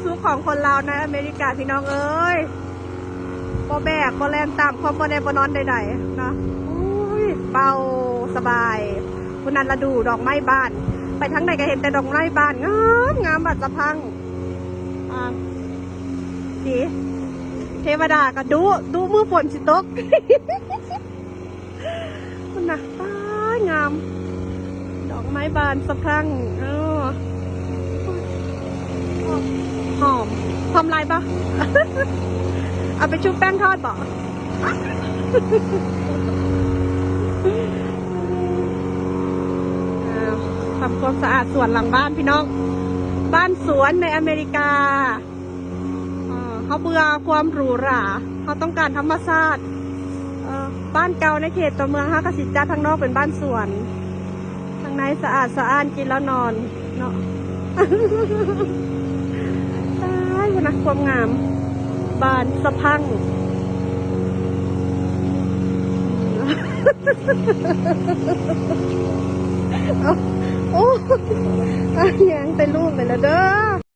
ສຸກຂອງຄົນລາວໃນອາເມລິກາ ພີ່ນ້ອງເອີຍ ບໍ່ແບກ ບໍ່ແລ່ນຕາມຄວາມບໍ່ແນ່ບໍ່ນອນໃດໆເນາະ. ໂອ້ຍ ເບົາສະບາຍ. ພຸ້ນນະ ລະດູດອກໄມ້ບານ ໄປທາງໃດກໍເຫັນແຕ່ດອກໄມ້ບານ ງາມໆ ບາດສະພັງ. ອ່າ ເດ ເທວະດາກໍດຸ ດຸມື້ຝົນຊິຕົກ. ພຸ້ນນະ ຕາຍ ງາມ ດອກໄມ້ບານສະພຣັງ. ເອີ ຫອມ ຫອມຫຼາຍບໍ່? ເອົາໄປຊຸບແປ້ງທອດບໍ່? ອ່າ ທຳຄວາມສະອາດສວນຫຼັງບ້ານ ພີ່ນ້ອງ. ບ້ານສວນໃນອາເມລິກາ. ເອີ ເຮົາເບື່ອຄວາມຫຼູຫຼາ ເຮົາຕ້ອງການທຳມະຊາດ. ເອີ ບ້ານເກົ່າໃນເຂດຕົວເມືອງ ເຮົາກໍຊິຈັດທາງນອກເປັນບ້ານສວນ ທາງໃນສະອາດສະອ້ານ ກິນແລ້ວນອນເນາະ. ຕາຍ ພຸ້ນນະ ຄວາມງາມ ບານສະພັງ. ໂອ້ ຍາງແຕ່ລູກໄປແລ້ວເດີ.